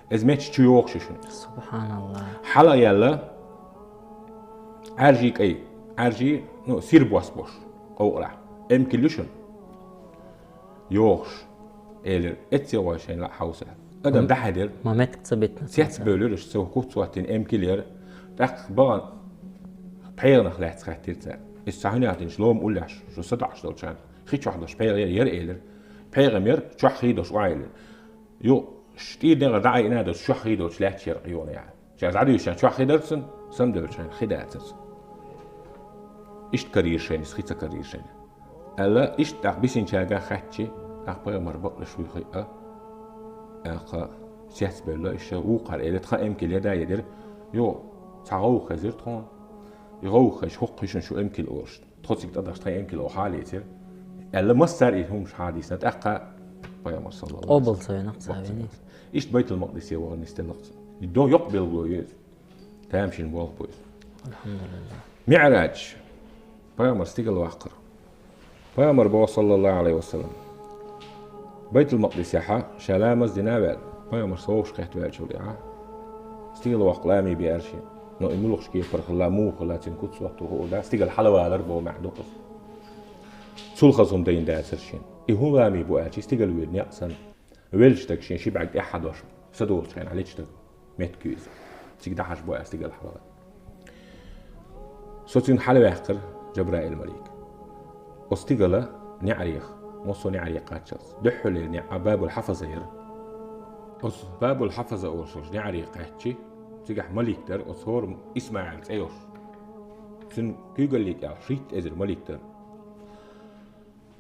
Иза меттачу чу йогӀуш ю шуна. СубхьаналлахӀ. Хьала а яьлла, Ӏаьржий кӀай, Ӏаьржий, ну, сира бос бош, къовкъалахь. Эмкал ю шуна? ЙогӀуш, элира, эццехь гӀой шайна лаахь хьовса. Адам дӀахьедира. Ма меттиг ца битина. Цецбевлира уьш, цо куц хӀоттийна эмкал яра. ТӀаккха бахана пхьегӀанах лаьцна хаьттира цара. Иза цхьа хӀуьнех динчу лома уллехь шу садоӀуш долчарна хи чохь долуш пхьегӀа яра, яра элира. ПхьегӀа-м яра, чохь хий долуш охьайиллина. Юха, ш-, тӀера дегӀара дӀаайина а доцуш, чохь хий долчу лаьтташ яра юханехьа. Ша дӀадуьйшучохь хи дара цунна, самаделлачохь хи дацара цунна. Иштта карийра шайна, хи ца карийра шайна. Аьлла, иштта тӀаккха бисинчаьрга хаьттича, тӀаккха пайхамар бакълуш вуй хиъа, тӀаккха сецбевлла, иштта вукхар элира, тха эмкал яда едира, йо, цхьа гӀовгӀа хезира тхона, и гӀовгӀа хезча, хӀокху хишан шу эмкал олуш, тхо цига тӀадахча тхан эмкал оха лецира. Аьлла, массара и хӀумаш хьадийсина, тӀаккха пайхамар саллаллаху Къобал ца вина, ца вина. Иштта Байтул-Макъдисе вахана нисделла. И до йоккха билгало ю иза. Тамашийна болх бу иза. АлхьамдулиллахӀ. МиӀраж. Пайхамар стигала ваккхар. Пайхамар боху, саллаллаху Ӏалайхи ва саллам, Байтул-Макъдисехьа ша ламаз дина а ваьлла, пайхамар совгӀаташ кхетта ваьллачул тӀаьхьа, стигала воккха лами беара шена. Но и муьлхачу кепара хилла, муха хилла, цуьнан куц хӀотто хуур дац, стигала хьалавалар боху маьӀна ду-кх иза. Цул хаза хӀума дайна дацара шена. И хӀун лами бу аьлча, стигала воьду некъ санна. Веллачу стага шен ши бӀаьрг тӀаьхьа дош, са долчу хенахь лечу стага меттиг ю иза. Цига дӀахьажа бу аьлла стигала хьалаваьлла. Со цуьнга хьалаваьккхира Джабраил-малик. Оцу стигала неӀарех, массо а неӀаре кхаччалц. Дуьххьарлера неӀ Бабул-Хьафаза яра. Оцу Бабул-Хьафаза олуш неӀаре кхаьчча, цигахь малик дара, оцу хӀора ИсмаӀил цӀе йолуш. Цуьнан куьйгалле кӀел шийтта эзар малик дара.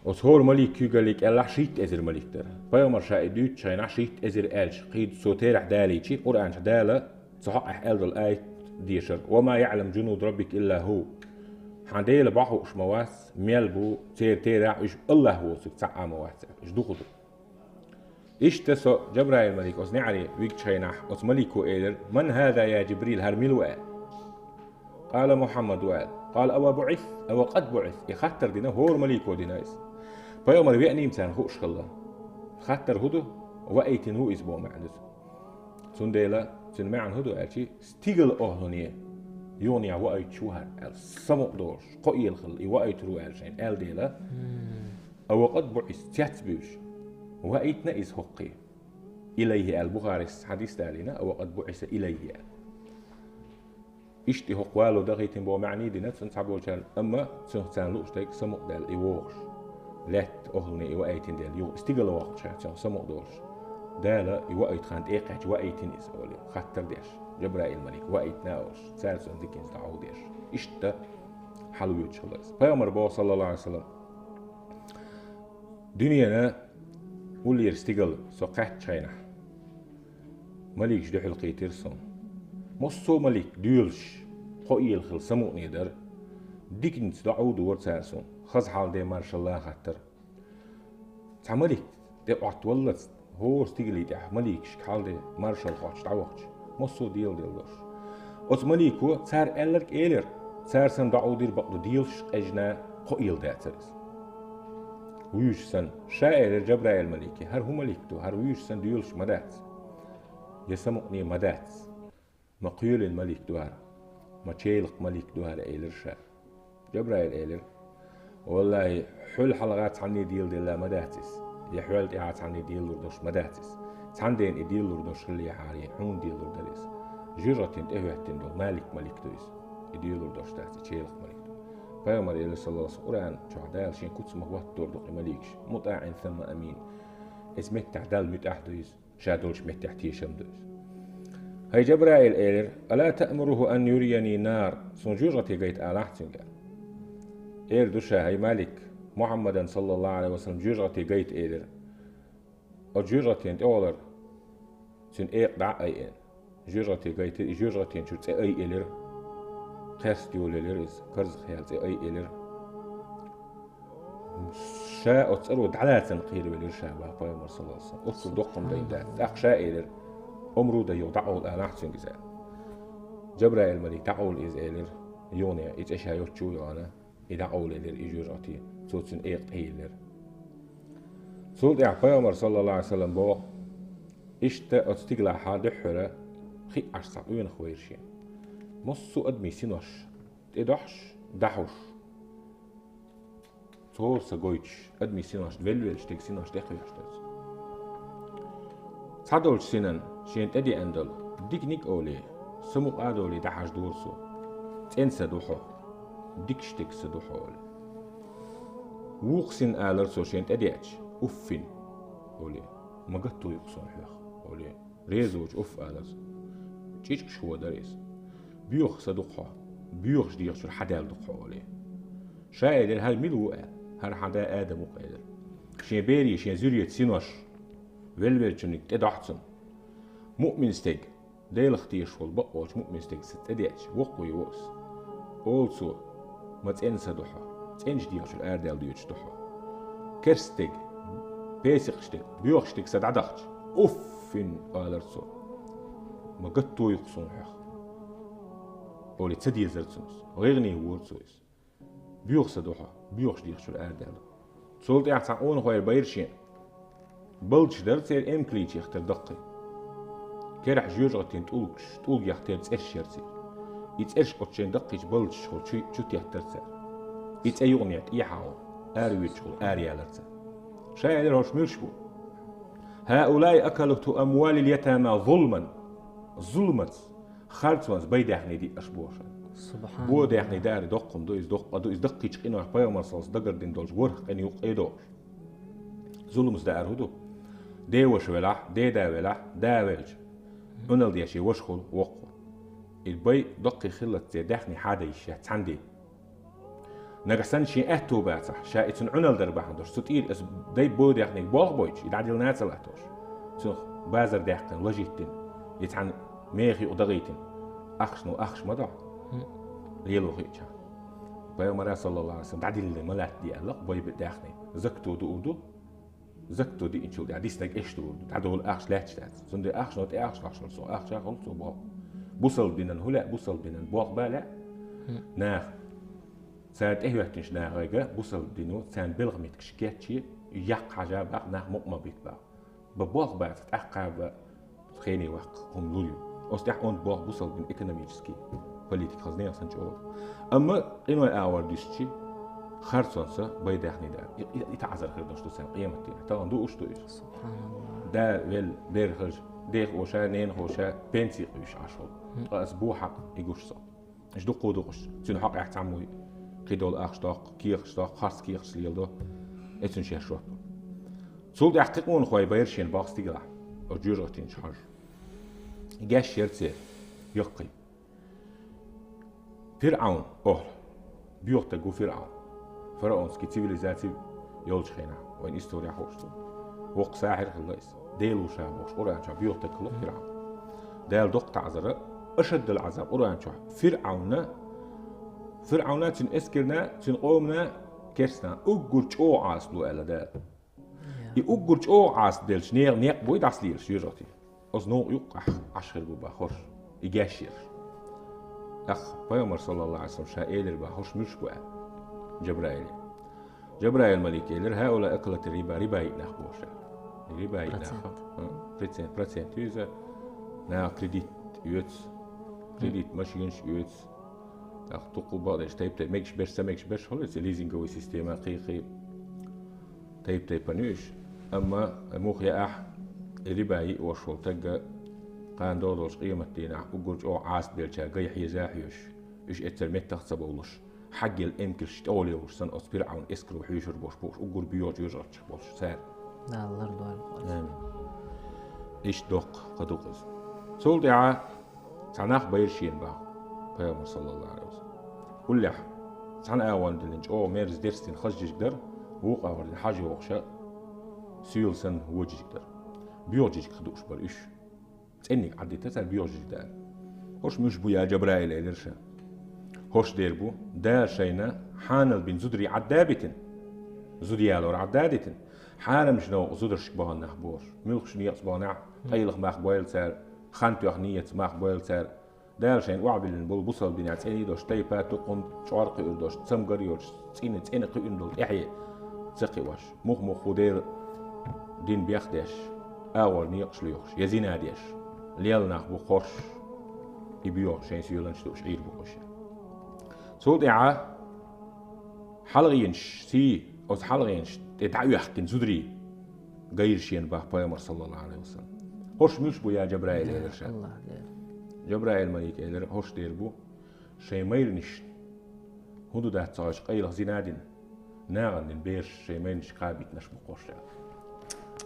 Оцу хӀора малик куьйгалле кӀелахь шийтта эзар малик дара. Пайхамар ша и дуьйцучу хенахь шийтта эзар аьлча, кхийда цо терахь далийчи, Къуръан чу Дала цу хьокъехь аьлла долу аят дешара: «Ва ма яӀламу джунуда раббика илла хӀу». Хьан Дела бахьа хууш ма вац, мел бу, церан терахь, уьш АллахӀ воцург цхьаъ а ма вац аьлла. Уьш дукха ду. Иштта со, Джабраил-малик, оцу неӀаре вигчу хенахь, оцу малико элира: «Ман хӀаза, я Джибрил, хӀара мила ву?» аьлла. «Къала Мухьаммад ву», аьлла. «Къала: ава буӀис, ава къад буӀис?» И хаттар дина, хӀора малико дина иза. Пайхамар веанийна царна хууш хилла. Хаттар хӀун ду? Ваийтина ву иза боху маьӀна ду цуьнан. Цундела цуьнан маьӀна хӀун ду аьлчи, стигала охӀлане юханехьа ваийташ ву хӀара аьлла, самукъа долуш, кхоэла хилла, и ваийтур ву аьлла шайна аьлла дела. «Ава къад буӀис», цец буьйш. Ваийтина иза хӀокхе. «Илайхи», аьлла, Бухарис хьадис далийна, «Ава къад буӀиса илайхи», аьлла. Иштта и хӀокху вало дахийтина боху маьӀний дина цунна цхьаболчарна, амма цунах царна лууш дерг самукъадаьлла и вогӀуш. Лаьтта охӀлане и ваийтина дела, юха стигала воккхуш хенахь цунах самукъа долуш. Дала и ваийта хан тӀекхаьчча ваийтина иза олий, хаттар деш, Джабраил-малик ваийтина а олуш, цара цунна диканца дӀа а деш. Иштта хьалавоьдуш хилла иза. Пайхамар боху, саллаллаху Ӏалайхи ва саллам, дуьненан уллера стигала со кхаьччу хенахь, маликаш дуьхьал кхийтира суна. Массо а малик доьлуш, кхоэла хилла самукъане дара. Диканца доӀа а дора цара суна. Хаза хьал де, маршалла а хаттара. Цхьа малик тӀе Ӏоттаваллалц, хӀора стигале тӀехь маликашка хьал де, маршалла хоттуш дӀавахча, массо а дела делла долуш. Оцу малико цара аьлларг элира, цара санна доӀа дира, бакъду доьлуш, къежна, кхоэла дацара иза. Вуьйш санна, ша элира Джабраил-малике: «ХӀара хӀун малик ду, хӀара вуьйш санна доьлуш ма дац, я самукъане ма дац, ма кхоьлина малик ду хӀара, ма чейлакх малик ду хӀара», элира ша. Джабраил элира: «Валлахи, хьол хьалха цхьанне дела делла ма дац иза, я хьол тӀехьа цхьанне делалур долуш ма дац иза. Цхьаннена и делалур долуш хиллехьара, хьуна делалур дара иза. Жоьжахатин тӀе хӀоьттина долу Малик малик ду иза. И делалур долуш дац, и чейлакх малик ду». Пайхамар элира, саллаллаху Ӏалайхи ва саллам, Къуръан чохь Дала шен куц ма хӀоттадора ду кхин маликаш: «МутӀаӀин самма амин». Иза меттахь Далла муьтӀахь ду иза. Ша долчу меттехь тешам ду иза. ХӀай Джабраил, элира, «Ала таъмуруху ан юрияни нар, суна жоьжахате гайта алахь цуьнга». Эр ду ша, хӀай Малик, Мухьаммадан, саллаллаху Ӏалайхи ва саллам, жоьжахате гайта элира. Оцу жоьжахатен тӀе олар, цуьнан экъа дӀа а айъина. Жоьжахате гайтира, и жоьжахатен чуьра цӀе айъелира. Кхерст йолаелира иза, карзах яьлла цӀе айъелира. Ша оцу цӀаро дӀалацарна кхеравелира ша, бах пайхамар, саллаллаху Ӏалайхи ва саллам. Оццул доккха хӀума дайна дац. ТӀаккха ша элира: «Омруда юха дӀакъовла алахь цуьнга иза». Джабраил-малик дӀакъовла иза элира, юхане, и цӀе ша йоцчу а йогӀана, и дӀакъовлаелира и жоьжахате, цо цуьнан экъа тӀееллира. Цул тӀаьхьа пайхамар, саллаллаху Ӏалайхи ва саллам, боху: «Иштта оцу стигалахьа дуьххьара хиъ Ӏаш цхьа къонах вайра шена. Массо а адамийн синош тӀедохьуш, дӀахьуш». Цо сан гойтуш, адамийн синош, велвеллачу стеган синош тӀекхоьхьуш дара цо. Цхьадолчу синан шена тӀедеана долу диканиг а олий, самукъа а долий дӀахьажадора цо. «ЦӀена сан ду хьо, дикачу стеган сан ду хьо», олий. Вукху сина алара цо шена тӀедеача: «Уффин», олий, «ма гатто ю-кх суна хьох», олий. Реза воцуш уф алара цо. ЧӀичкъаш хӀун дара иза. «Боьха сан ду-кх хьо, боьхачу дегӀа чуьра хьадаьлла ду-кх хьо», олий. Ша элира: «ХӀара мила ву?» — аьлла. «ХӀара хьан да Адам ву», — элира. Шен берий, шен зуьрета синош, велвелчуниг тӀедохьу цунна. Муъмин стеган, Делах тешаш волу бакъволчу муъмин стеган са тӀедеъча, воккхаве ву иза. Олу цо: «Ма цӀена са ду хьо, цӀеначу дегӀ чуьра арадаьлла доьдуш ду хьо». Керста стеган, песикъаш стеган, боьхачу стеган са дӀадахча: «Уффин!» — олура цо. «Ма гатто ю-кх суна хьох», — олий ца дезара цунна иза. ГӀайгӀане вора цо иза. «Боьха са ду хьо, боьхачу дегӀ чуьра арадаьлла». Цул тӀаьхьа цхьа къонахой байра шена. Балдаш дара церан эмкалчех тера даккхий. Керахь жоьжахатин тӀулгаш, тӀулгех тера цӀераш яра церан. И цӀераш оцу шайн даккхийчу балдашхула чу, чу теттара цара. И цӀе юкъанехь тӀехьа гӀо, аравоьдучухула араяьллара цара. Ша элира: «ХӀорш муьлш бу?» «ХӀаулаи акалату амвалил ятама зулман». Зулмаца, харцонца бай даьхни диъ аша бохуш. Субханаллах. Бо даьхни дара доккха ду иза, доккха ду иза, даккхийчу къинойх пайхамар саллаллаху алейхи ва саллям дагардина долчу ворхӀ къина юккъе дохуш. Зулмаца даар хӀун ду? Де ваша велахь, де да велахь, да велча, Ӏуналла деш и ваша хула, воккха хула. И бай доккхий хиллалц церан даьхни хьада йиш яц цхьана де. Нагахь санна шен аьтто бацахь, ша и цунна Ӏуналла дар бахьана долуш, цу тӀера аса дай бо даьхниг болх бойтуш, и дӀадиллина ца латтош. Цунах базар даьккхина, лажиттина, и цхьана меха юкъа дагӀийтина. Ахчано ахча ма до. Лело хиъча. Пайхамара, саллаллаху алейхи ва саллям, дӀадиллина ма латтаде аьлла-кх бай даьхни. Закато дуур ду. Закато диъначул тӀаьхьа диснарг эшна дуур ду. ДӀадолу ахча лаьтташ дац. Цундела ахчано тӀе ахча лахьаш волу со ахча хуьлу цо боху. Бусалба динан хӀун лаьа, бусалба динан болх бан лаьа? Наха. Цара тӀехӀоьттинчу нахе бусалба дино царна белхан меттигаш кечъе, яккха хьажа баккха, нах мукъа ма битта баккха. Бан болх бацахь, тӀаккха бан хене ваккха хӀума лур ю. Оцу тӀехь онда болх бусалба дин экономический политика хаза нехан санна чӀогӀа. Амма къиной агӀор дуьстичи, харцонца бай даьхни дара. И, и, и таӀзар хир долуш ду царна къематдийнахь. Тахана дууш ду иза. Субханаллах. Да вел, бер хаза, дех оша, ненах оша, пенсий къуьйсуш Ӏаш волу. Ткъа аса бу хьакъ и гуш со. Иштта дуккха а дукхуш, цуьнан хьокъехь цхьаммо кхидолу ахча доккху, кехаташ доккху, харц кехаташ леладо, эцунаш яшшоп. Цул тӀаьхьа кхин а къонахой байра шена боху стигалахь, оцу жоьжахатинчу хьажа. Геш яра церан, яккхий. ФирӀаун, охьа, боьха стаг ву ФирӀаун. Фараонский цивилизаци йолчу хенахь, вайн история хууш ду. Воккха сахьир хилла иза. Дела ву ша бохуш, Къуръан чохь боьха стаг хилла ФирӀаун. Дала доккха таӀзар, ашаддал Ӏазаб Къуръан чохь. ФирӀауна, ФирӀауна, цуьнан эскарна, цуьнан къомана, керстанна уггар чӀогӀа Ӏазап ло аьлла Дала. И уггар чӀогӀа Ӏазап делча, нехан некъ буй дӀасалелаш, жоьжахати. Оцу новкъа юккъехь Ӏаш хир бу бан хӀорш, и геш ерш. ТӀаккха пайхамар, саллаллаху алейхи ва саллям, ша элира бан, хӀорш муьлш бу аьлла Джабраиле. Джабраил малик элира: «ХӀаулаи акалати риба, риба йиъ нах бу хӀорш», — аьлла. Риба йиъ нах. Процент. А, процент, процент ю иза. Наха кредит оьцу. Кредит машинаш оьцу. ТӀаккха дуккха бакъдерш тайп-тайп, мегаш берш, ца мегаш берш хьулуьйту, лизинговая система, кхин-кхин. Тайп-тайпана ю уьш. Амма муха яахь, риба йиъош волу тагга кхана догӀу долчу къематдийнахь уггар чӀогӀа Ӏазап делча гай хьеза а хьоьжуш, уьш эццара меттах а ца бовлуш, хьаггел эмкалш тӀе а лелош санна, оцу ФирӀаун эскаро хьоьшур болуш бу уьш уггар боьхачу жоьжахатех болуш цара. Дала лардойла. Амин. Иштта доккха кхаъ ду иза. Цул тӀаьхьа цхьа нах байра шена боху пайхамар, саллаллаху алейхи ва саллям. Уллехь, цхьана агӀор диллина чӀогӀа мерза дерс дина хаза жижиг дара, вукху агӀор дина хьажа йогӀуш а, суьйла санна вон жижиг дара. Боьха жижиг хи дууш бара уьш. ЦӀенниг Ӏаддита цара боьха жижиг дара. ХӀорш муьлш бу, я Джабраил, элира ша. ХӀорш дер бу, Дала шайна хьанал бина зударий Ӏадда а битина, зуда ялор Ӏадда а дитина, хьарамчу новкъа зударшка бахана нах бохуш. Муьлххачу некъаца баханехь, къайлаха мах бойла цара, хан тоьхна нийятца мах бойла цара, Дала шайна охьабиллина болу бусалба динехь цӀена долуш тайпа, тукхум, чкъор кхуьур долуш, цамгар йолуш, цӀена, цӀена кхуьур долу тӀаьхье ца кхиош. Мух-мух хӀу Делан дин бехдеш, агӀор некъаш лоьхуш, я зина деш, лелла нах бу хӀорш, и боьха шайн соьланаш дууш Ӏийр бу уьш. Цул тӀаьхьа хьалхенаш сий, оцу хьалхенаш тӀе дӀаоьхкина зударий гайра шена боху пайхамар, саллаллаху алейхи ва саллям. ХӀорш муьлш бу, я Джабраил, элира ша. Аллах Дела. Джабраил малик элира, хӀорш дер бу, шайн майранаш хӀун ду дац ца хьоьжуш къайлаха зина дина, нахана дина бераш шайн майранаш кхабийтинарш бу хӀорш аьлла.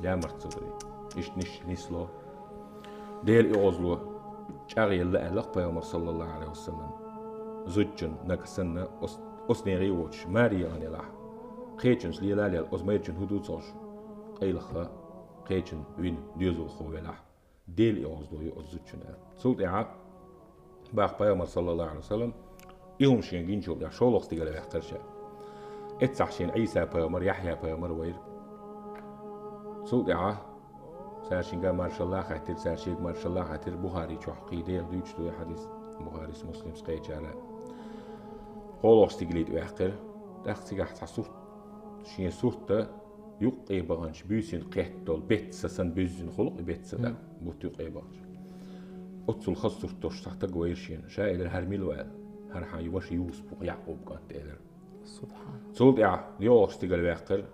Ямарт ца дарий. Иштта ниш нисло. Делан оьгӀазло чӀагӀъелла аьлла-кх пайхамар, саллаллаху алейхи ва саллям. Зудчун нагахь санна оцу Оцу нехан воцуш, маре яан елахь, кхечунца лела а лела, оцу майрачун хӀун ду ца хууш, къайлаха кхечун вина доьзалхо велахь, Дела оьгӀазло ю оцу зудчунна аьлла. Цул тӀаьхьа баха пайхамар, саллаллаху Ӏалайхи ва саллам, и хӀума шена гинчул тӀаьхьа шолгӀа стигала ваьккхира ша. Эццахь шена Ӏийса пайхамар, Яхьъя пайхамар вайра. Цул тӀаьхьа цара шинга маршалла а хаьттира, цара шега маршалла а хаьттира, Бухари чохь кхин дегӀ дуьйцуш ду и хьадис, Бухарис, Муслимс кхечара. КхоалгӀа стигала тӀе ваьккхира, тӀаккха цигахь цхьа сурт, шен сурта юккъе баханчу буьйсина кхетта долу бетта са санна буьззина хуьлу-кх и бетта са тӀаккха, бутт юккъе баханчу. Оццул хаза сурт долуш цхьа стаг вайра шена. Ша элира: «ХӀара мила ву?» аьлла. «ХӀара хьан ваша Юсуп ву, Якъубан кӀант», элира. Субхьана. Цул тӀаьхьа йолхуш стигала ваьккхира.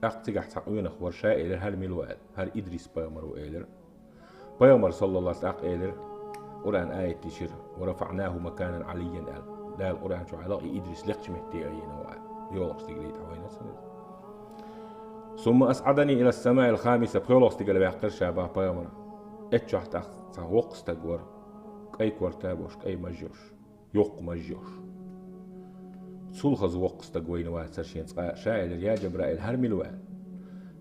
ТӀаккха цигахь цхьа къонах вара, ша элира: «ХӀара мила ву?» аьлла. «ХӀара Идрис пайхамар ву», элира. Пайхамар, саллаллаху, тӀаккха элира, Къуръан аят дийшира: «Ва рафаънаху маканан Ӏалийян», аьлла. Дала Къуръан чохь аьлла, и Идрис лекхачу метте айина ву аьлла. Йолхуш стигала тӀе вайна сан иза. «Сумма асъадани ила самаил хамиса», пхоьалгӀа стигала ваьккхира ша баха пайхамар. Эццахь тӀаккха цхьа воккха стаг вара, кӀай корта а болуш, кӀай маж а йолуш, йоккха маж а йолуш. Цул хаза воккха стаг вайна вацара шена цкъа а. Ша элира: «Я Джабраил, хӀара мила ву?» аьлла.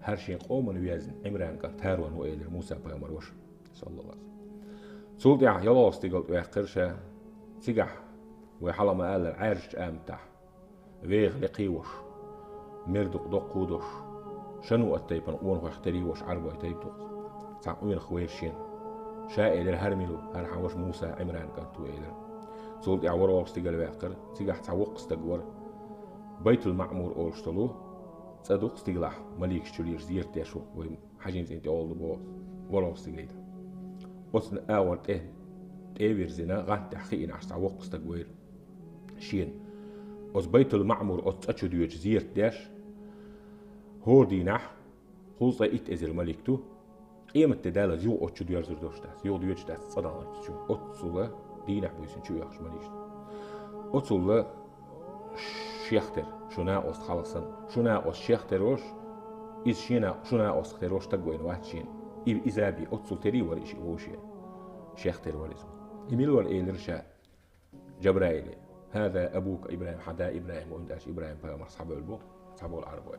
«ХӀара шен къомана везна Ӏимран кӀант ХӀарун ву», элира Муса пайхамар ваша, саллаллаху. Цул тӀаьхьа йолхуш стигала тӀе ваьккхира ша. Цигахь, вай хьала ма-аллара, Ӏаьржачу аматахь веха лекхий вош, мердукъ доккху дош, шану ат тайпана къонахойх терий вош Ӏарбой тайпа ду. Цхьа къонах вайра шена. Ша элира: «ХӀара мила ву?» «ХӀара хьан ваша Муса, Ӏимран кӀант ву», элира. Цул тӀаьхьа ворхӀалгӀа стигала ваьккхира, цигахь цхьа воккха стаг вара, Байтул-Маъмур олуш долу цӀа ду-кх стигалахь, маликаш чу лелаш зерат деш ву, вай хьажин цӀийнан тӀе олу боху, ворхӀалгӀа стигала тӀе. Оцу агӀор тӀе, тӀе а вирзина, гӀант тӀехь хиъна Ӏаш цхьа воккха стаг вайра шена. Оцу Байтул-Маъмур оцу цӀа чу доьдуш зерат деш, хӀора дийнахь кхузткъе итт эзар малик ду, къематде далаза юха оцу чу доьрзур долуш дац, юха доьдуш дац цӀа далла оцу чу. Оццула дийнахь буьйсина чу оьхуш маликаш ду. Оццула шех тера, шу накъост хьалха санна, шу накъост шех тера волуш, иза шен накъ-, шу накъост тера волуш стаг вайна вац шена. И, иза а бен, оццул терий вара и шиъ вовшийн. Шех тера вара иза. И мила вара, элира ша Джабраиле: «ХӀаза абука Ибрахим, хьан да Ибрахим ву», хӀунда аьлча Ибрахим пайхамарх цхьабевлла бу, цхьаболу Ӏарбой.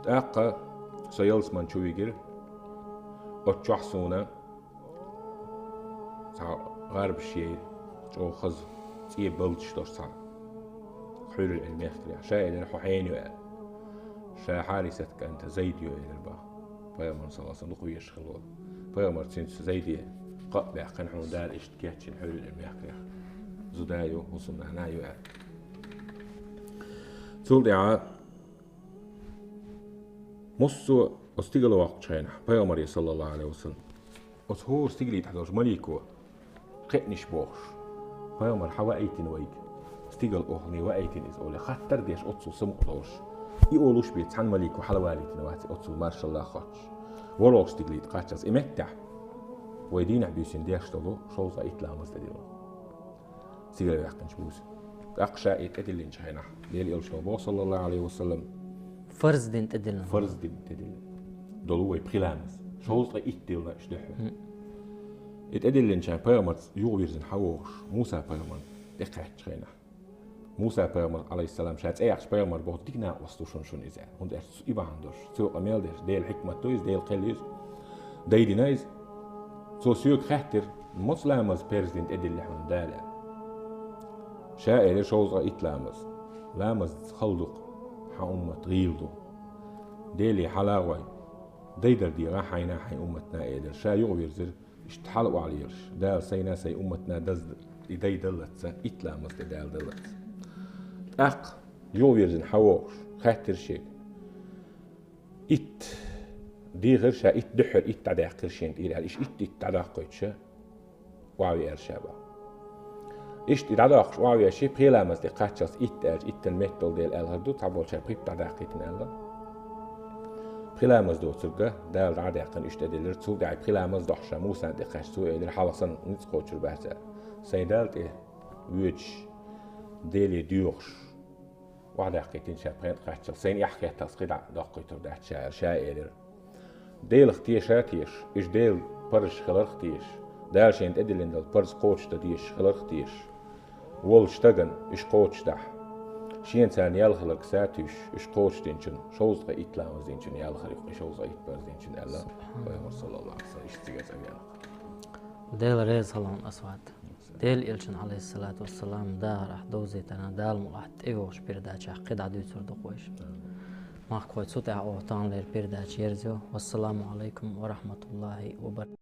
ТӀаккха со ялсамани чу вигира, оцу чохь суна цхьа гӀарбаш яйра, чӀогӀа хаза, цӀе балдаш долуш цхьа хьурул Ӏин мехкарий. Ша элира: «Хьо хьенан ю?» аьлла. «Ша Хьарисат кӀанта Зайд ю», элира баха. Пайхамар, саллаллаху Ӏалайхи ва саллам, дукха везаш хилла волу. Пайхамар цуьнца: «Зайде, къа а баьккхина хьуна Дала иштта кечйина хьурул Ӏин мехкарий. Зуда ю, хӀусамнана ю», аьлла. Цул тӀаьхьа массо а оцу стигала воккхучу хенахь, пайхамаре, саллаллаху Ӏалайхи ва саллам, оцу хӀора стигале тӀехь долчу малико кхиънаш бохуш, пайхамар хьан ваийтина вайга? Стигала охьане ваийтина иза олий, хаттар а деш, оццул самукъа долуш. И олуш бен цхьана малико хьалавалийтина вац, оццул маршалла а хоттуш. ВорхӀалгӀачу стигале тӀе кхаччалц и меттехь, вай дийнахь буьйсина деш долу шовзткъе итт ламаз тӀедиллина. Стигала ваьккхинчу буьйсина. ТӀаккха ша и тӀедиллинчу хенахь, Делан Элчано боху, саллаллаху Ӏалайхи ва саллам, фарз дина тӀедиллина. Фарз дина тӀедиллина. Долу вай пхи ламаз. Шовзткъе итт диллина иштта дуьххьара. И тӀедиллинчу хенахь пайхамарца юхавирзина хьан вогӀуш, Муса пайхамарна тӀекхаьччу хенахь. Муса пайхамар, Ӏалайхиссалам, ша цӀе яьккхича пайхамар боху, дика накъост ву шуна, шуна иза. ХӀунда аьлча цу и бахьана долуш. Цо къамел деш, Делан хьикмат ду иза, Делан кхел ю иза. Дайдина иза. Цо соьга хаьттира: «Моцу ламаз парз дина тӀедиллина хьуна Дала?» Ша элира: «Шовзткъе итт ламаз». «Ламаз хала ду-кх, хьан уммат гӀийла ду. Деле хьала а гӀой, дайдар дегӀахь хьайна а, хьайн умматана а», элира. Ша юхавирзира, иштта хьала охьалелаш, Дала сайна а, сайн умматана а даздан и дай даллалц, итт ламаз тӀе Дала даллалц. ТӀаккха юхавирзина хьан вогӀуш, хаьттира шега: «Итт дийхира ша, итт дуьххьара итт дӀадаьккхира шена тӀера», аьлла, иштта итт-итт дӀадоккхуьйтуш охьавеара ша боху. Иштта и дӀадоккхуш охьавеача, пхи ламаз тӀе кхаччалц итт аьлча, иттан меттала Дела аьлла хир ду, цхьаболчара пхийтта дӀадаьккхийтина аьлла. Пхи ламаз доцург а Дала дӀа а даьккхина, иштта тӀедиллира, цул тӀаьхьа пхи ламаз дохьуш ша Мусана тӀе кхаьчча, цо элира: «Хьалха санна ницкъ кхочур бац», аьлла. Сайн Далла тӀе воьдуш, Деле доьхуш, охьадаьккхийтина ша пхийтта кхаччалц, сайна эхь хетталц кхидӀа доккхуьйтур дац ша, аьлла, ша элира. Делах теша а теша, уьш Делан парзаш хиларх а теша, Дала шайна тӀедиллина долу парз кхочушдан дезаш хиларх а теша, Волчу стагана уьш кхочушдахь, шена царна ял хиларг сатуьйсуш, уьш кхочушдинчун шовзткъе итт ламаз динчун ял хир ю, и шовзткъе итт парз динчун аьлла пайхамар, саллаллаху алейхи ва саллям, иштта цига цӀа веана. Дела реза хилла хьуна, Асвад. Дела элчан, алейхиссалату вассалам, дахарахь довзийтарна, Дала мукъ лахь тӀейогӀучу передачехь кхидӀа дуьйцур ду-кх вайша. Махкахой, цу тӀехь оха таханлера передача ерзайо. Вассаламу алейкум ва рахматуллахи ва баракатух.